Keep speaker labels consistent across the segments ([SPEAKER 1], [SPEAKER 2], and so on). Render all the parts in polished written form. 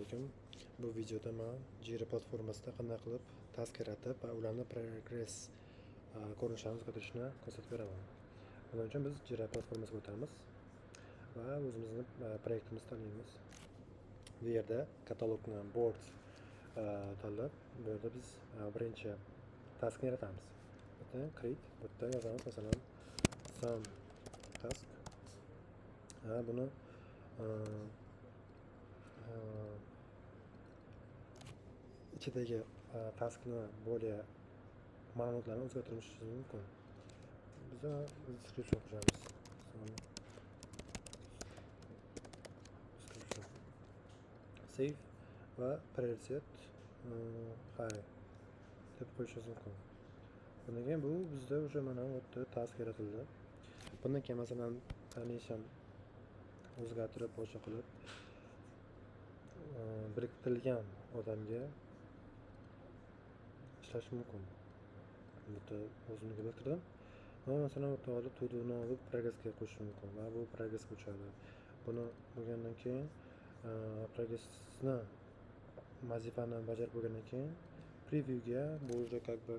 [SPEAKER 1] Alaykum. Bu videoda man Jira platformasida qanday qilib task yaratib va ularni progress ko'rinishlarini o'zgartirishni ko'rsatib beraman. Buning uchun biz Jira platformasiga o'tamiz va o'zimizni proyektimizni tanlaymiz. Bu yerda katalogni board tanlab, bu yerda biz birinchi taskni yaratamiz. Bu yerda create, bu yerda yozamiz, masalan, some task. Va buni ichidagi taskni более ma'lumotlarni o'zgartirishimiz mumkin. Biza description qo'shamiz. Some description. Save va prioritet high deb qo'yishimiz mumkin. Bundan keyin bu bizda уже mana bu yerda task yaratildi. Bundan keyin, masalan, дальнейшем o'zgartirib, boshqa qilib, biriktirilgan odamga ishlash mumkin. Bu yerda o'zimga biriktirdim. Va, masalan, bu yerda olib, to do'ni olib, progressga qo'shish mumkin va bu progressga uchadi. Buni bo'lgandan keyin, progressni, vazifani bajarib bo'lgandan keyin previewga, bu уже как бы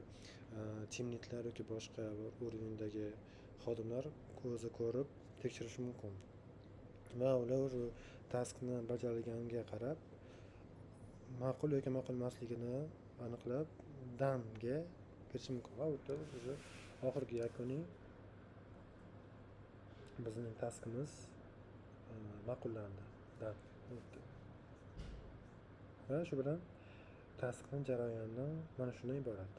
[SPEAKER 1] team leadlar yoki boshqa bir уровень dagi xodimlar ko'zi ko'rib tekshirishi mumkin. Va ular уже taskni bajarilganiga qarab ma'qul yoki ma'qul emasligini aniqlab, done'ga kirishi mumkin va u yerda уже oxirgi yakuniy bizning taskimiz ma'qullandi. Done. O'tdi. Va shu bilan taskni jarayoni mana shundan iborat.